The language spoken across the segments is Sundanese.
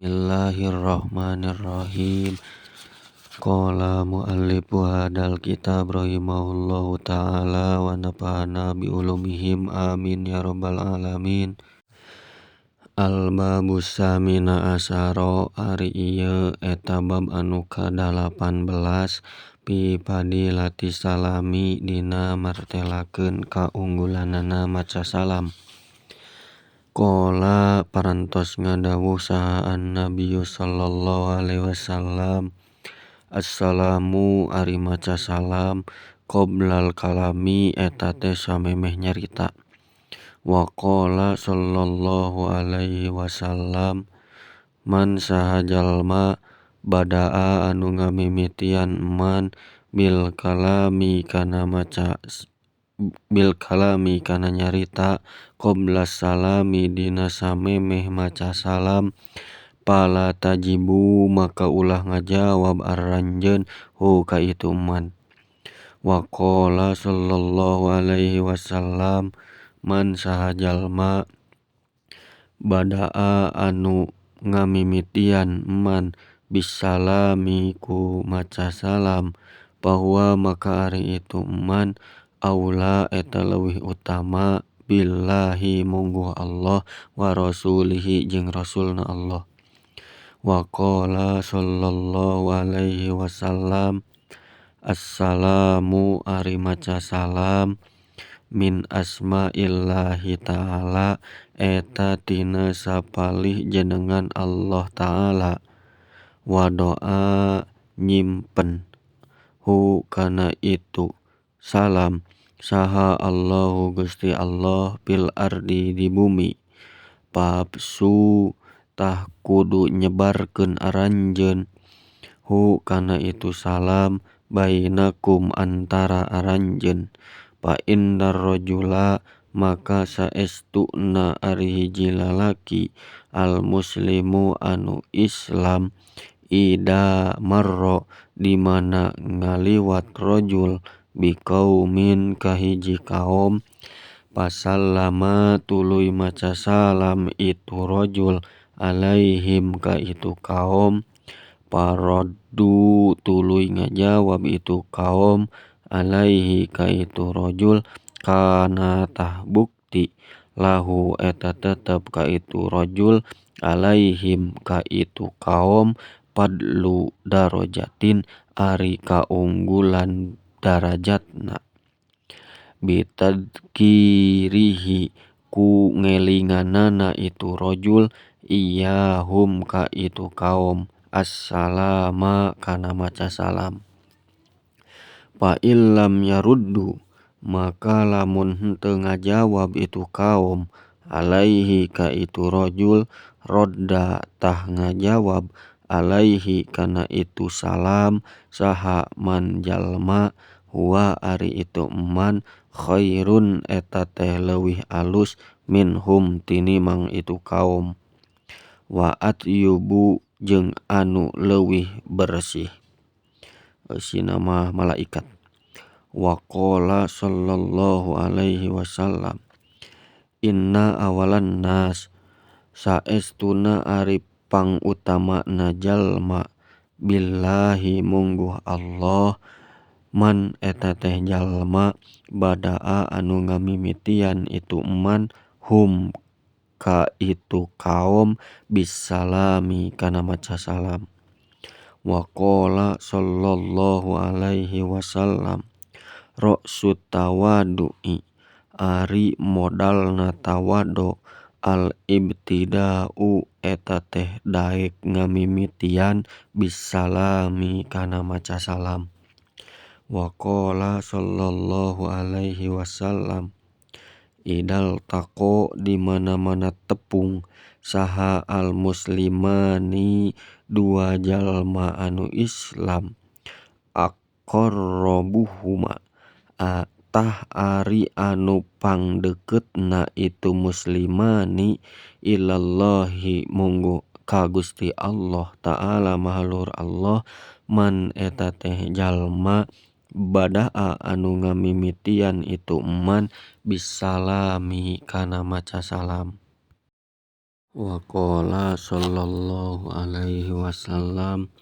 Bismillahirrahmanirrahim. Qala muallifu hadal kitab rahimahullahu ta'ala wa nafa'ana bi ulumihim amin ya rabbal alamin. Al-babu samina asyara ari ieu eta bab anu ka-18 fi fadilati salami dina martelakeun kaunggulanana maca salam. Qala parantos ngadawuh saha an-nabiyyu sallallahu alaihi wasallam, assalamu ari maca salam qoblal kalami eta teh samemeh nyarita. Wa qala sallallahu alaihi wasallam, man saha jalma badaa anu ngamimitian man bil kalami kana maca bil kalami kana nyarita qobla salami dina samemeh maca salam fala tajibu maka ulah ngajawab aranjeun hu ka itu man. Wa qala sallallahu alaihi wasallam, man saha jalma badaa anu ngamimitian man bisalami ku maca salam fahuwa maka ari itu man aula eta leuwih utama billahi mungguh Allah wa rasulihi jeung rasulna Allah. Wa qala sallallahu alaihi wasallam, assalamu ari maca salam min asma'illahi ta'ala eta tina sapalih jenengan Allah ta'ala wa doa nyimpen hu kana itu salam saha Allahu Gusti Allah fil ardi di bumi pabsu tah kudu nyebarkeun aranjeun hu kana itu salam bainakum antara aranjeun fa innar rajula maka saestuna ari hiji lalaki al muslimu anu Islam ida marra di mana ngaliwat rajul biqaumin ka hiji kaum pasallama tuluy maca salam itu rajul alaihim ka itu kaum paraddu tuluy ngajawab itu kaum alaihi ka itu rajul kana tah bukti lahu eta tetep ka itu rajul alaihim ka itu kaum fadlu darajatin ari kaunggulan darajatna bitadkirihi ku ngelinganana itu rajul iyahum ka itu kaum assalama kana maca salam. Fa illam yaruddu maka lamun henteu ngajawab itu kaum alaihi ka itu rajul rodda tah ngajawab alaihi kana itu salam saha man jalma huwa ari itu man khairun eta teh leuwih alus minhum tinimang itu kaum wa atyubu jeung anu leuwih bersih eusina mah malaikat. Wa qala sallallahu alaihi wasallam, inna awalan nas saestuna ari pangutamana jalma billahi mungguh Allah man eta teh jalma badaa anu ngamimitian itu man hum ka itu kaum bisalami kana maca salam. Wa qala sallallahu alaihi wasallam, ra'su tawadu'i ari modalna tawadu al ibtida'u eta teh daek ngamimitian bisalami kana maca salam. Wa qala sallallahu alaihi wasallam, idal taqo di mana-mana tepung saha al muslimani dua jalma anu Islam aqarrabuhuma tah ari anu pangdeukeutna itu muslimani ilallahi mungguh ka Gusti Allah ta'ala maha luhur Allah man eta teh jalma badaa anu ngamimitian itu man bisalami kana maca salam. Waqala sallallahu alaihi wasallam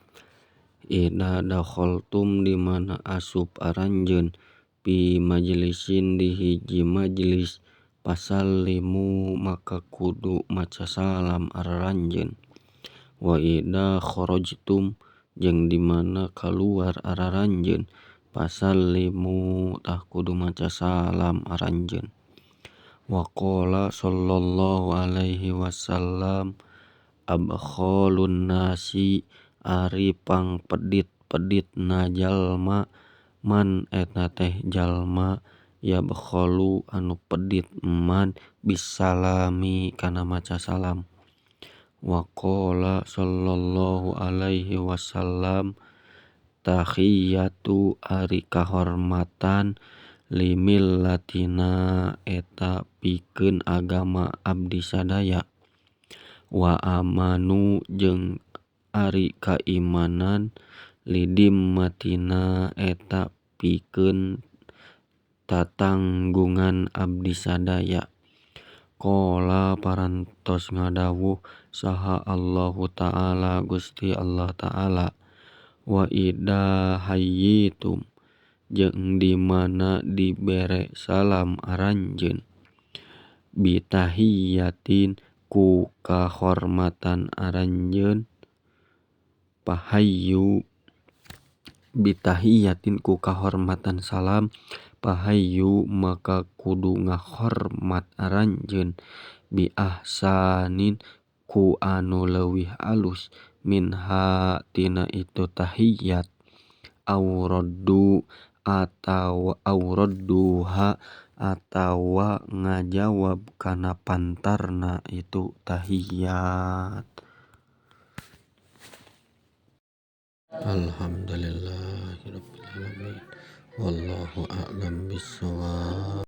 idza dakhaltum di mana asup aranjeun fi majlisin di hiji majlis fasallimu maka kudu maca salam aranjeun wa idza kharajtum jeung di mana kaluar araranjeun fasallimu tah kudu maca salam aranjeun. Waqala sallallahu alaihi wasallam abkhalun nasi ari pangpedit-peditna jalma man eta teh jalma yabkhalu anu pedit man bisalami kana maca salam. Waqala sallallahu alaihi wasallam tahiyyatu ari kahormatan limillatina eta pikeun agama abdi sadaya wa amanu jeung ari kaimanan lidimmatina eta pikeun tatanggungan abdi sadaya. Qala parantos ngadawuh saha Allahu ta'ala Gusti Allah ta'ala wa idza hayyitum jeung di mana dibere salam aranjeun bitahiyyatin ku kahormatan aranjeun fahayyu bitahiyyatin ku kahormatan salam fahayyu maka kudu ngahormat aranjeun bi ahsanin ku anu leuwih alus minha tina itu tahiyyat aw raddu atawa aw radduha atawa ngajawab kana pantarna itu tahiyyat. Alhamdulillahirabbil alamin wallahu a'lam bissawab.